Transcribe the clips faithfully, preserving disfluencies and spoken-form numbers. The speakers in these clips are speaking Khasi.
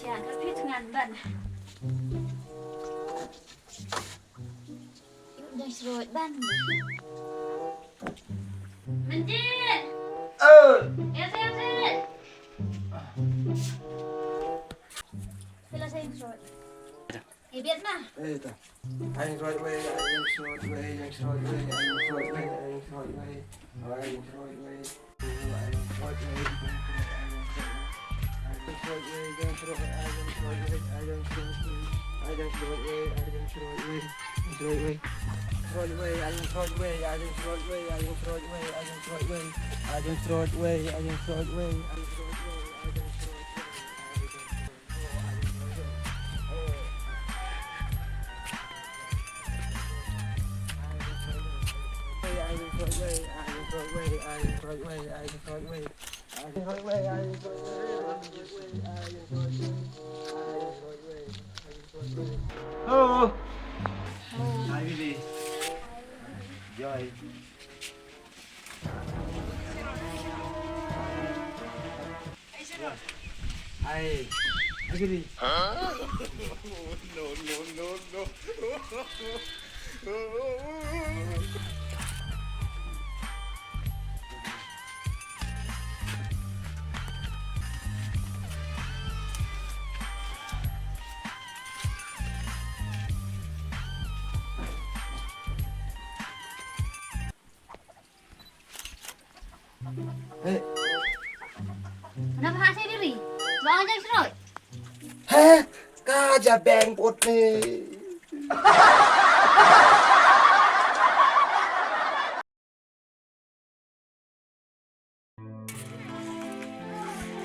Sha ka phi tngan ban. Yu dang srot ban. Menjit. Eh. Ya, ya, ya. Phi la sa ïeng srot. Eh, biat ma. Eh, ta. Ai ïeng srot wei, ai ïeng srot wei, ïeng srot wei, ai ïeng srot wei, ai ïeng srot wei. Ai ïeng srot wei. Hello. Hi, baby. Joy. Ai, ai, kiri. No, no, no, no. Hey. Napa hase diri? Bang aja serot. Heh, ka ja beng put ni.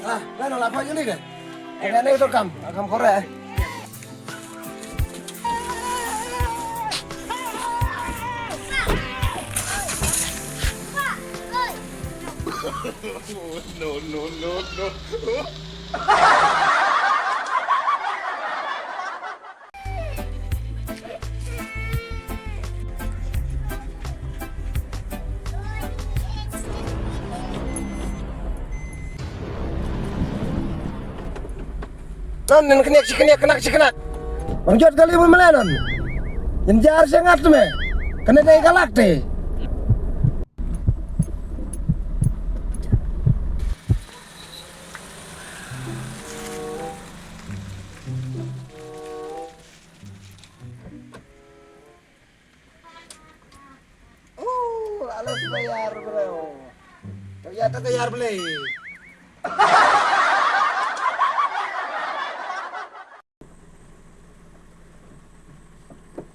Ah, lah, lah, apa aja ni ke? Ini, ini itu kam, kam korek. No, no, no, no. Nan, nan kniak shi kniak, kniak shi kniak. Bang jot kali bun mele nan. Yin jar sha ngat me. Kane dei kalak te. Uh, alas bayar, bro. Ternyata bayar beli.